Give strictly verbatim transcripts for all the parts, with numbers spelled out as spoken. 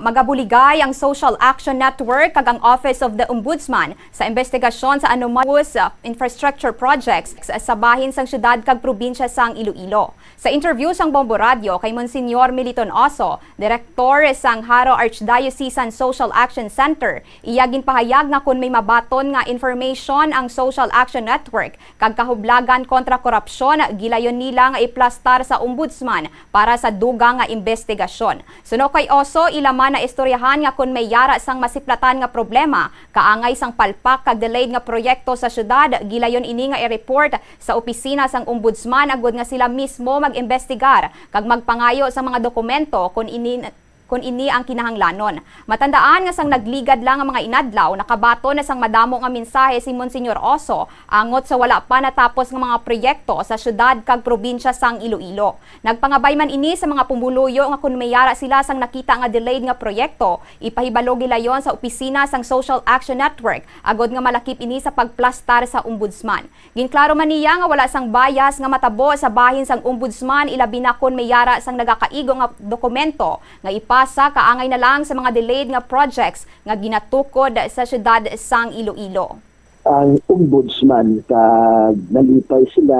Magabuligay ang Social Action Network kag ang Office of the Ombudsman sa investigasyon sa anomalous, uh, infrastructure projects sa bahin sang syudad kag probinsya sang Iloilo. Sa interview sang Bombo Radio kay Monsignor Militon Oso, direktor sang Jaro Archdiocesan Social Action Center, iya ginpahayag nga kon may mabaton nga information ang Social Action Network kag Kahublagan kontra Korupsyon, gilayon nila nga iplastar sa Ombudsman para sa dugang nga investigasyon. Suno kay Oso, ila man naistoryahan nga kon may yara sang masiplatan nga problema, kaangay sang palpak kag delayed nga proyekto sa syudad, gilayon ini nga i-report sa opisina sang Ombudsman agod nga sila mismo mag-imbestigar kag magpangayo sa mga dokumento kon ini kon ini ang kinahanglanon. Matandaan nga sang nagligad lang nga mga inadlaw, nakabaton na sang madamo nga mensahe si Monsignor Oso angot sa wala pa natapos nga mga proyekto sa syudad kag probinsya sang Iloilo. Nagpangabay man ini sa mga pumuluyo nga kon may yara sila sang nakita nga delayed nga proyekto, ipahibalo gilayon sa opisina sang Social Action Network agod nga malakip ini sa pagplastar sa Ombudsman. Ginklaro man niya nga wala sang bias nga matabo sa bahin sang Ombudsman, ilabi na kon may yara sang nagakaigo nga dokumento nga ipasa kaangay na lang sa mga delayed nga projects nga ginatukod sa syudad sang Iloilo. Ang Ombudsman, kag nalipay sila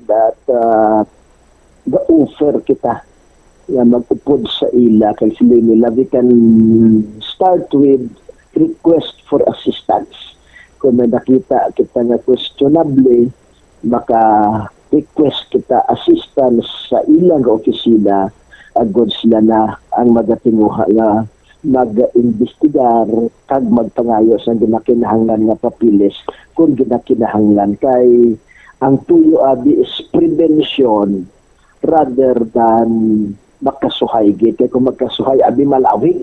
that, uh, ga-offer kita nga mag-upod sa ila, kag sila nila, we can start with request for assistance. Kung may nakita kita nga questionable, maka-request kita assistance sa ilang opisina, agod sila na ang magatinguha nga mag-imbestigar kag magpangayo sa ginakinahanglan nga papeles kung ginakinahanglan, kay ang tuyo abi is prevention rather than makasuhay gid, kay kung magkasuhay abi malawig.